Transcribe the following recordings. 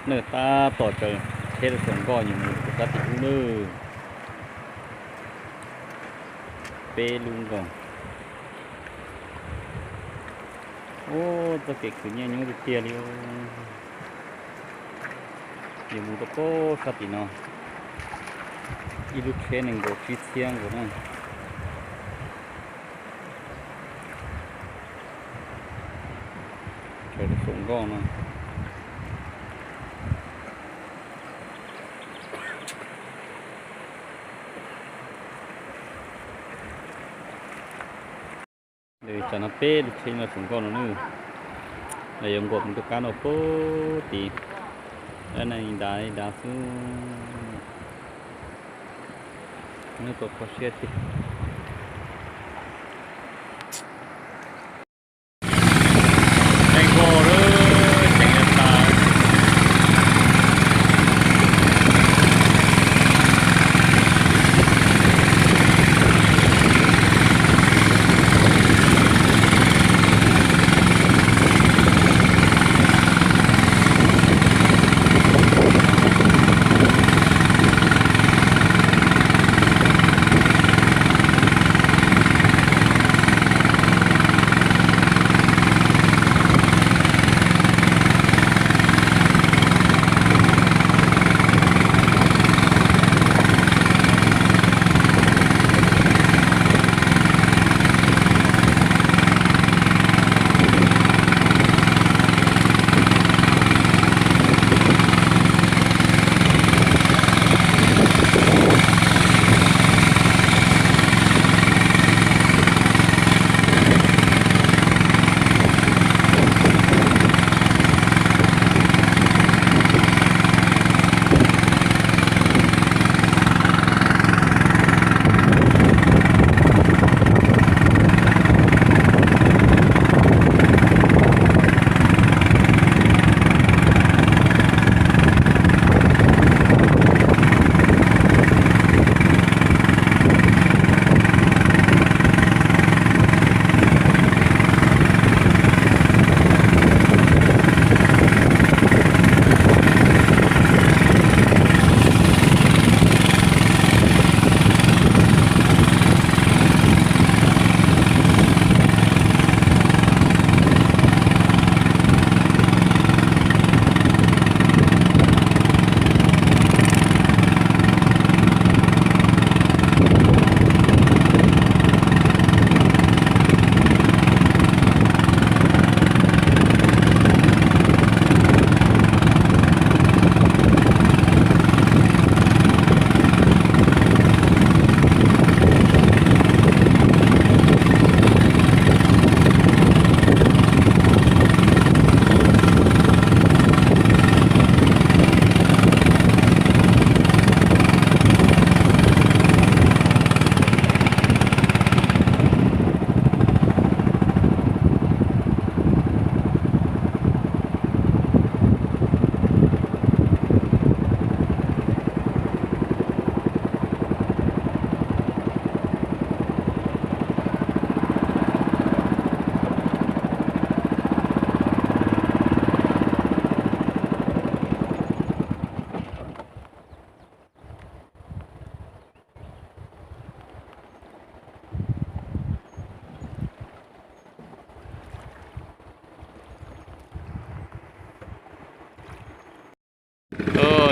Nws tab tom tsaws tsheb rau saum nkoj yuav mus rau sab tim ub nawb. Peb lub nkoos. Ub, txoj kev khwv nyiaj nyuaj tiag tiag li. Yuav mus rau pem sab tim no, ib lub tsheb nees nkaum tsib txhiab nkaus na. Tsaws rau saum nkoj no. Lawv tsam no peb lub tsheb no saum nkoj no nawb. Lawv yuav nkaum mus rau kab no pem tid. Dab neeg dav dav xwb. Nws kho kho siab tiag. Tseem nkoj lawm, tseem tas.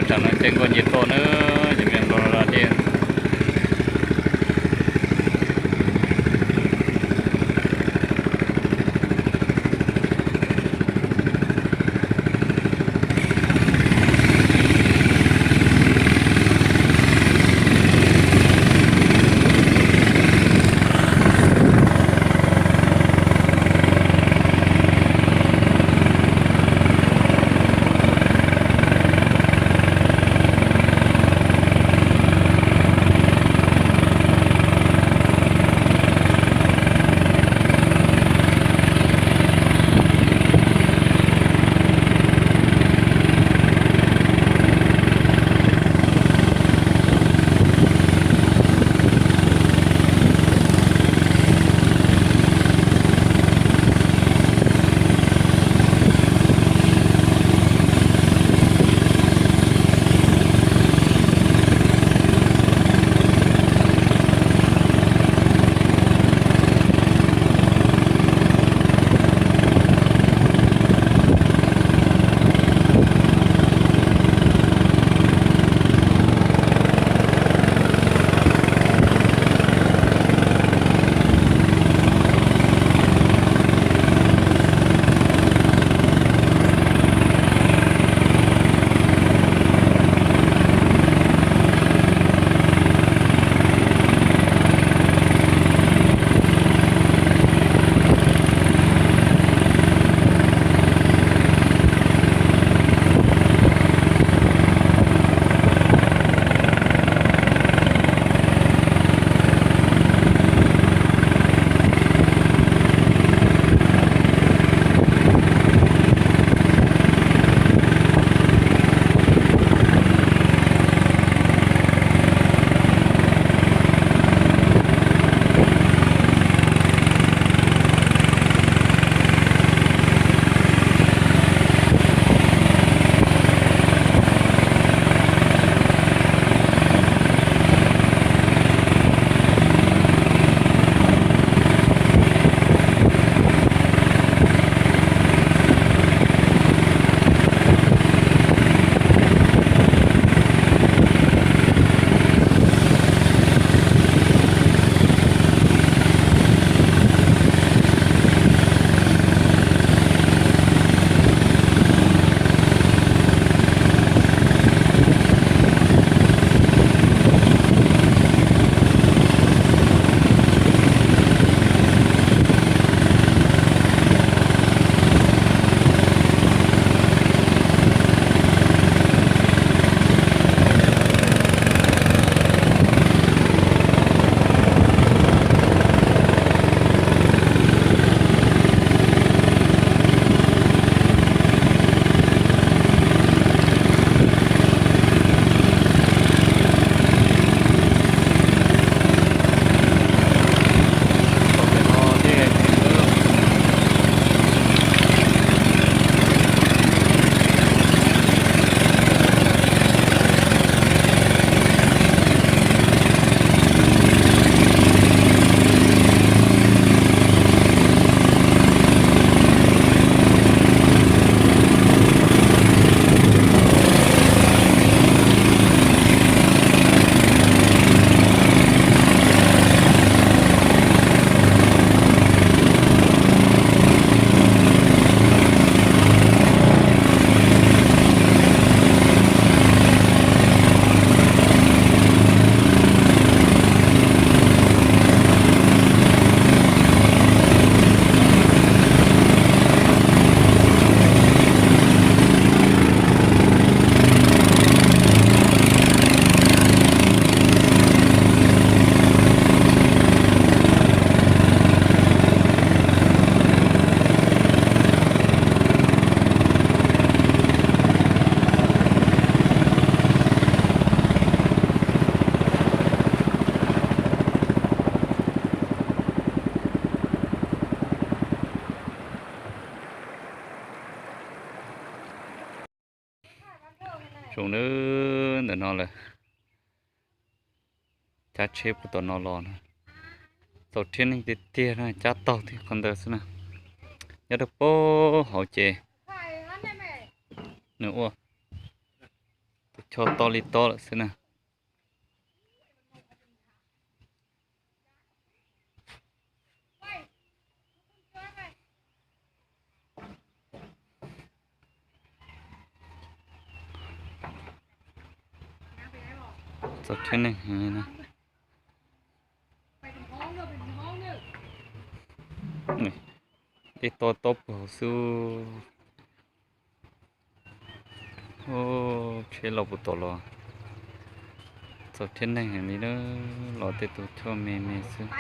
Tsam no ces nkoj nce toj na, ces me nplo no dej. Rooj ntawm no lawm, cab tsheb puag tom no los na. Txaus rhiab neeg tiag tiag na, cab taug thiab qhov ntawd xwb na. Nyob rau puag hauv ces nws ua tus choj to li to lawm xwb na. Txaus rhiab neeg heev li na. Dej to tob puag hauv xwb. Tsheb los puag tom los txaus rhiab neeg heev li na, los tej tus choj me me xwb.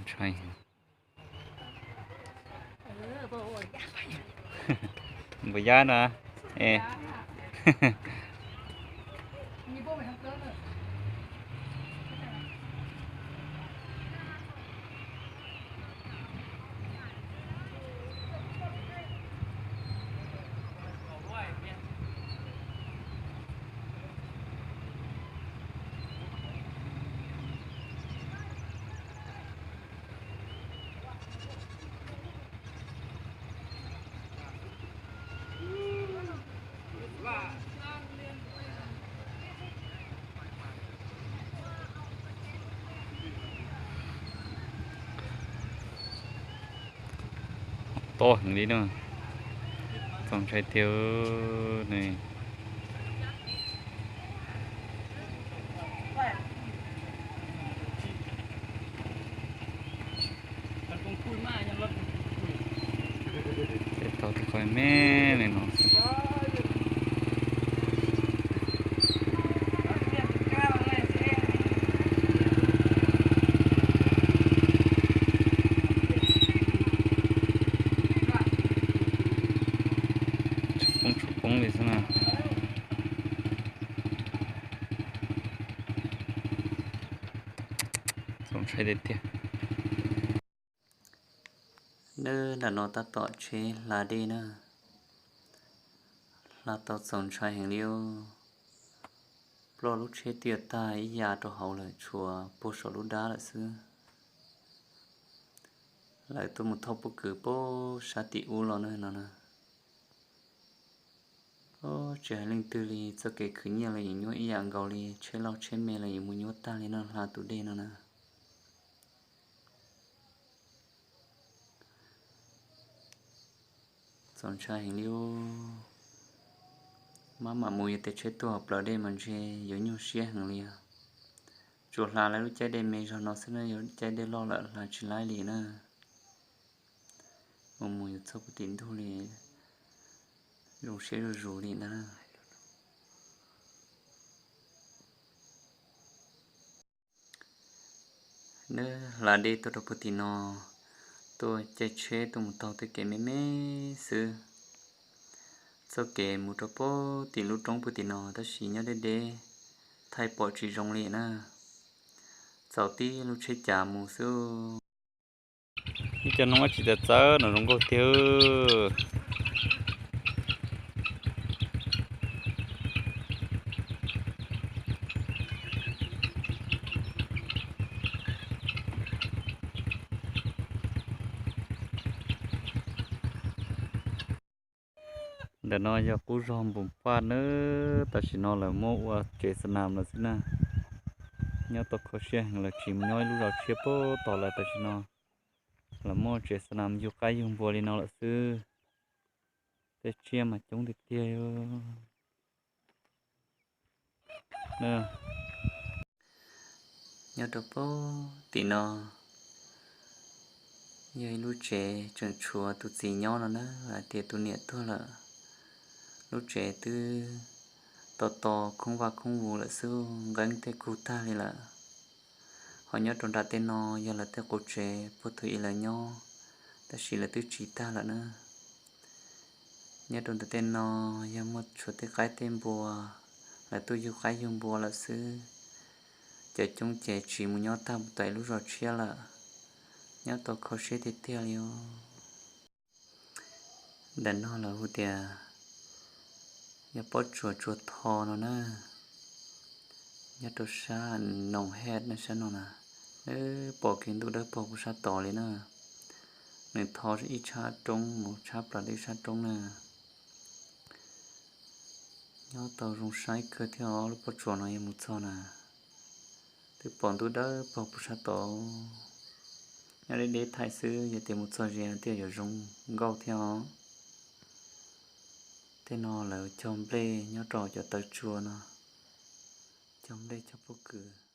Ntshai heev. Npus yab no. Tob heev li na. Txaus ntshai tiag ne. Tau tej qhov me me no. Tshua poob tshua poob li xwb na. Txaus ntshai tiag tiag. Nab, nram no tab tom tsheb hla dej na, hla tau txaus ntshai heev li os. Ploj lub tsheb twb yuav tag ib yam rau hauv lawm, tshuav puag saum lub dab lawm xwb. Lawv tuaj mus thauj pob kws puag sab tim ub los na no na. Tsis hais leej twg li, txoj kev khwv nyiaj los yeej nyuaj ib yam nkaus li, tsheb loj tsheb me los yeej mus nyuaj tag li no, hla tus dej no na. Txaus ntshai heev li os. Maj mam mus, yog tej tsheb tuaj hauv plawv dej mas ntshe yuav nyuaj siab heev li os. Tsuas hla lawv lub caij dej me zog no xwb na, yog caij dej loj lawm hla tsis laib li na. Mus mus yuav txog puag tim ntug li, zoo siab zuj zus li ntag na. Nab, hla dej tuaj rau puag tim no, tuaj caij tsheb tuaj mus taug tej kev me me xwb. Txoj kev mus rau puag tim lub roob puag tim no tab sis nyob deb deb, thaij pom tsis zoo li na. Txaus tib lub tsheb cav mus xwb. Ib co noob dab tsi txawv txawv no zoo nkauj tiag. Ntawm no yog qub zog Npus Paj nawb, tam sim no lawv muab ua tsev xa nas lawm xwb na. Nyob tau kho siab heev, lawv tsis mus nyob ib lub zos tshiab puag tod lawm, tam sim no lawv muab tsev xa nas yug qaib yug npua li no lawm xwb. Tej tsiaj mas coob tiag tiag. Nyob rau puag tim no yog ib lub tsev tseem tshuav tus txiv nyob no na, hais tias tus niam tuag lawm. Lub tsev twb to to khoob vaj khoob vus lawm xwb, nqeeb tej kug tag li lawm. Ho nyob rau nram tej no yog lawv tej qub tsev puag thaum ub lawv nyob, tab sis lawv twb tsis tag lawm na. Nyob rau ntawm tej no yog muaj tshuav tej qaib tej npua, lawv tuaj yug qaib yug npua lawm xwb. Cov coob ces tsiv mus nyob tag tom ib lub zos tshiab lawm. Nyob tau kho siab tiag tiag li os. Ntawm no lawv hu tias yog pob tsuas Tsua Tho no na. Nyob rau sab Noom Hej na, sab no na, nws pom kev ntuj dawb paug puag sab tod li na. Nws tho ib tshab roob mus tshab plaws ib sab roob na. Nyob tau zoo saib kawg thiab os, lub pob tsuas no yog mus txog na, twb pom ntuj dawb paug puag sab tod. Nyob deb deb thaij xwb, yog tias mus txog ze no thiaj yuav zoo nkauj thiab os. Tej no lawv cog nplej nyob rau cov taw tsua no, cog nplej cog pob kws.